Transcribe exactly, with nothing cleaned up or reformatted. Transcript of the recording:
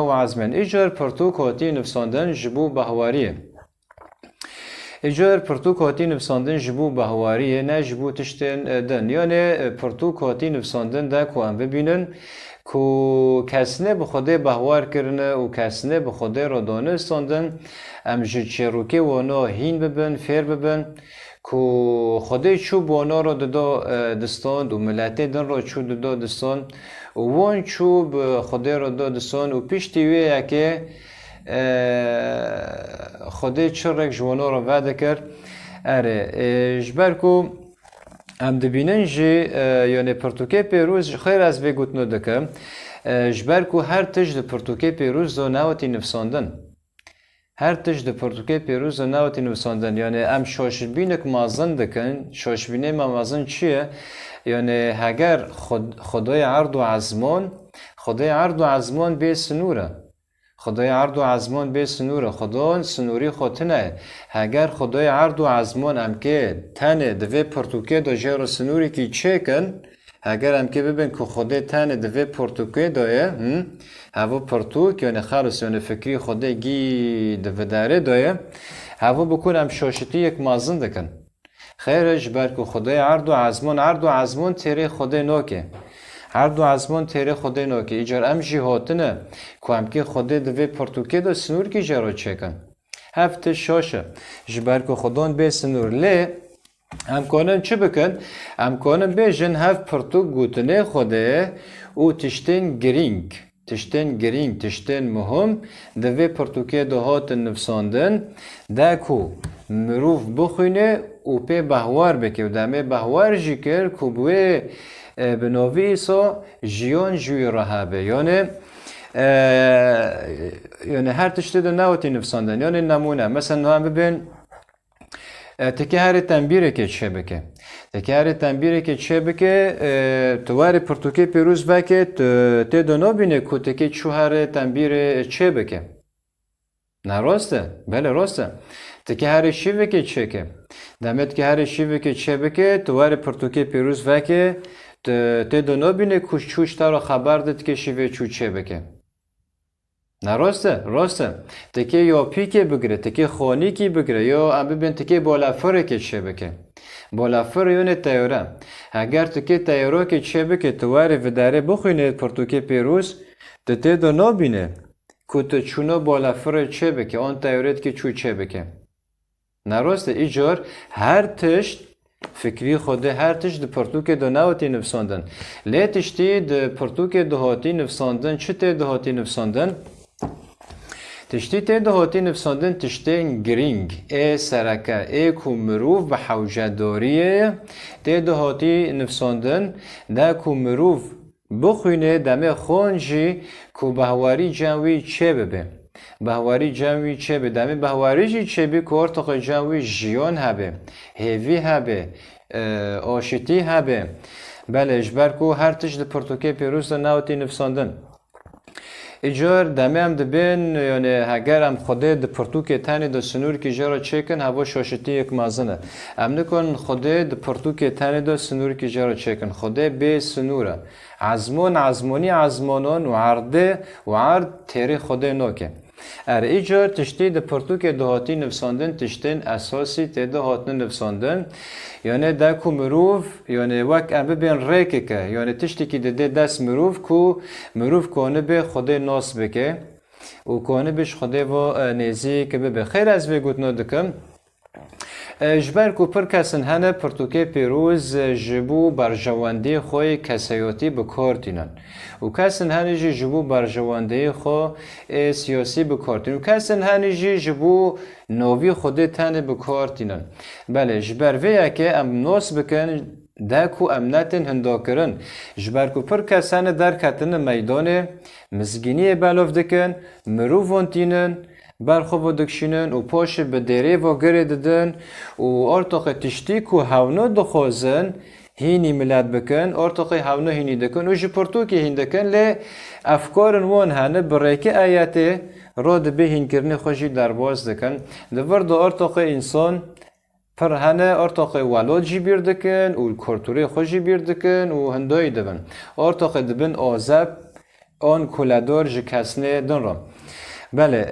û ezmên. Îcar pirtûk hatî nivsandin ji bo behwariyê. Îcar pirtûk hatî nivsandin ji bo behwariyê, ne ji bo tiştên, e, din. Yanê, e, pirtûk hatî nivsandin de ku em bibînin ku kesnê bi Xwedê behwar kirine û kesnê bi Xwedê re danistandin, em ji çêrokê wana hîn bibin, fêr bibin ku Xwedê çû bi wana re dida, e, distand û miletê din re çû dida distand û wan çû bi Xwedê re da distand û piştî wê yekê, e, Xwedê çi rêk ji wana re vedikir. Erê, e, ji ber ku em dibînin jî, e, yanê pirtûkê pêroz, ji xêr ez vê gotina dikim, e, ji ber ku her tişt di pirtûkê pêroz de newetî nivsandin. Her tişt di pirtûkê pêroz de newetî nivsandin. Yanê em şaşbînek mezin dikin. Şaşbînê me mezin çi ye? Yanê heger Xwed-, Xwedayê erd û ezman, Xwedayê erd û ezman bê sinûr e. Xwedayê erd û ezman bê sinûr e. Xwedan sinûrî xwe tune ye. Heger Xwedayê erd û ezman em kê tenê di vê pirtûkê de jê re sinûrîkî çêkin, heger em kê bibin ku Xwedê tenê di vê pirtûkê de ye, hı? Hevû pirtûk, yanê xelis, yanê fikrî Xwedê gî di vidarê de ye. Hevû bikun em şaşitî yek mezin dikin. Xêr e, ji ber ku Xwedê erd û ezmon, erd û ezmon têrê Xwedê noke. Erd û ezmon têrê Xwedê noke. Îcar em jî hotine ku em kê Xwedê di vê pirtûkê de sinûrkî jê re çêkin. Hev tişt şaş e. Ji ber ku Xwedan bê sinûr. Lê em kanin çi bikin? Em kanin bêjin hev pirtûk gotinê Xwedê û tiştên girîng. Tiştên girîng, tiştên muhim di vê pirtûkê de hatin nivsandin, de ku mirov bixwîne û pê behwar bike û demê behwar jî kir ku bi wê, e, bi navî Îsa jiyan ji wî re hebe. Yanê, e, yanê her tiştê de newetî nivsandin. Yanê nemûne, mesela niha em bibên, E, tikê herê tembîrekê çêbike. Tikê herê tembîrekê çêbike, e, tu warê pirtûkê pêroz veke, tu tê de nabîne ku tikê çû herê tembîrê çêbike. Ne rast e? Belê rast e. Tikê herê şîvekê çêke. Demê tikê herê şîvekê çêbike, tu warê pirtûkê pêroz veke, tu tê de nabîne ku çû ji te re xeber de tikê şîvê çû çêbike. Ne rast e, rast e. Tikê ya pîkê bigire, tikê xanîkî bigire, ya em bibên tikê balafirêkê çêbike. Balafir yone teyore. Heger tikê teyorokê çêbike, tu warê vidarê bixwîne pirtûkê pêroz, tu tê de nabîne ku tu çûna balafirê çêbike, an teyorêtkê çû çêbike. Ne rast e, îcar her tişt fikrî Xwedê, her tişt di pirtûkê de newetî nivsandin. Lê tiştî di pirtûkê de hatî nivsandin, çi tê de hatî nivsandin? Tiştî tê de hatî nivsandin tiştên girîng, ê sereke, ê ku mirov bi hewcedariyê tê de hatî nivsandin, de ku mirov bixwîne demê xon jî ku behwarî cem wî çêbibe. Behwarî cem wî çêbe. Demê behwarî jî çêbî ku ortoqê cem wî jiyan hebe, hêvî hebe, e, aşitî hebe. Belê, ji ber ku her tişt di pirtûkê pêroz de newetî nivsandin. Îcar demê em dibên, yanê heger em Xwedê di pirtûkê tenê de sinûrkî jê re çêkin, heva şaşitî yek mezin e. Em nikarin Xwedê di pirtûkê tenê de sinûrkî jê re çêkin. Xwedê bê sinûr e. Ezmon, ezmonî ezmonon û erdê û erd têrê Xwedê noke. Er îcar tiştî di pirtûkê de hatî nivsandin tiştên esasî tê de hatine nivsandin. Yanê de ku mirov, yanê wek em bibên rêkeke, yanê tiştekî dide dest mirov ku mirov konibe Xwedê nas bike û konibe ji Xwedê ve, e, nêzîk bibe. Xêr ez vê gotina dikim. E, ji ber ku pir kesin hene pirtûkê pêroz, e, ji bo berjewendiyê xwe yê keseyotî bi kar tînin. Û kesin hene jî ji bo berjewendiyê xwe ê siyasî bi kar tînin. Û kesin hene jî ji bo navî Xwedê tenê bi kar tînin. Belê, ji ber vê yekê em nas bikin de ku em netên hindakirin. Ji ber ku pir kes hene derketine meydanê, mizgîniyê belov dikin, mirovan tînin, ber xwe ve dikişînin û paşê bi dêrê ve girê didin û ortoqê tiştî ku hewna dixwazin hînî milet bikin, ortoqê hewna hînî dikin û ji pirtûkê hîn dikin, lê efkarên wan hene bi rêkê ayetê re dibê hînkirinê xwe jî derbas dikin. Di vir de ortoqê însan pir hene, ortoqê welat jî bîr dikin û kulturê xwe jî bîr dikin û hindayî dibin. Ortoqê dibin azeb, on kuledor ji kesnê din re. Belê,